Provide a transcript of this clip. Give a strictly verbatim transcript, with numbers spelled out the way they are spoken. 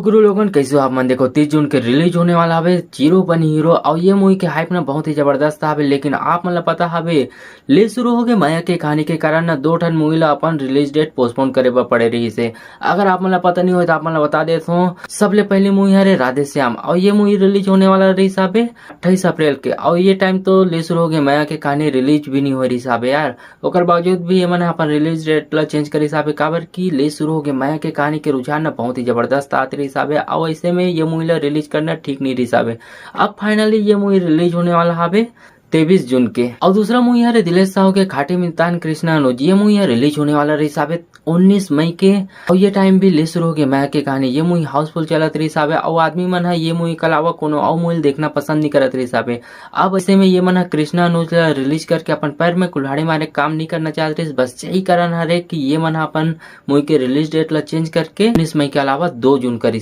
गुरु लोगन, कैसे हो आप मन? देखो, तीस जून के रिलीज होने वाला हवे जीरो बनी हीरो। और ये मूवी के हाइप ना बहुत ही जबरदस्त हवे, लेकिन आप मन ला पता हवे, ले शुरू हो गए माया के कहानी के कारण ना दो ठन मूवी ला अपन रिलीज डेट पोस्टपोन करे बर पड़े रहिस हे। अगर आप मन ला पता नहीं होय तो आप मन ला बता देत हों, सबले पहली मूवी हरे राधे श्याम, और ये मूवी रिलीज होने वाला रहिस हवे अट्ठाईस अप्रैल के, और ये टाइम तो ले शुरू हो गए माया के कहानी रिलीज भी नहीं हो रहिस हवे यार। ओकर बावजूद भी ये मन ह अपन रिलीज डेट ला चेंज करिस हवे, काबर कि ले शुरू हो गए माया के कहानी के रुझान ना बहुत ही जबरदस्त आत रहिस हवे, और ऐसे में ये मूवी ला रिलीज करना ठीक नहीं रहिस हवे। अब फाइनली ये मूवी रिलीज होने वाला हवे तेईस जून के। और दूसरा मूवी हरे दिलेश साहू के खाटी मितान कृष्णा अनुज, ये मूवी ह रिलीज होने वाला रहिस हवे उन्नीस मई के। और ये टाइम भी ले शुरू हो गए माया के कहानी, ये मूवी हाउसफुल चलत रहिस हवे, और आदमी मन ह ये मूवी के अलावा कोनो और मूवी देखना पसंद नहीं करत रहिस हवे। अब ऐसे में ये मन ह कृष्णा अनुज ला रिलीज करके अपन पैर में कुल्हाड़ी मारे काम नहीं करना चाहत रहिस। बस यही कारण हरे कि ये मन ह अपन मूवी के रिलीज डेट ला चेंज करके उन्नीस मई के अलावा दो जून करिस।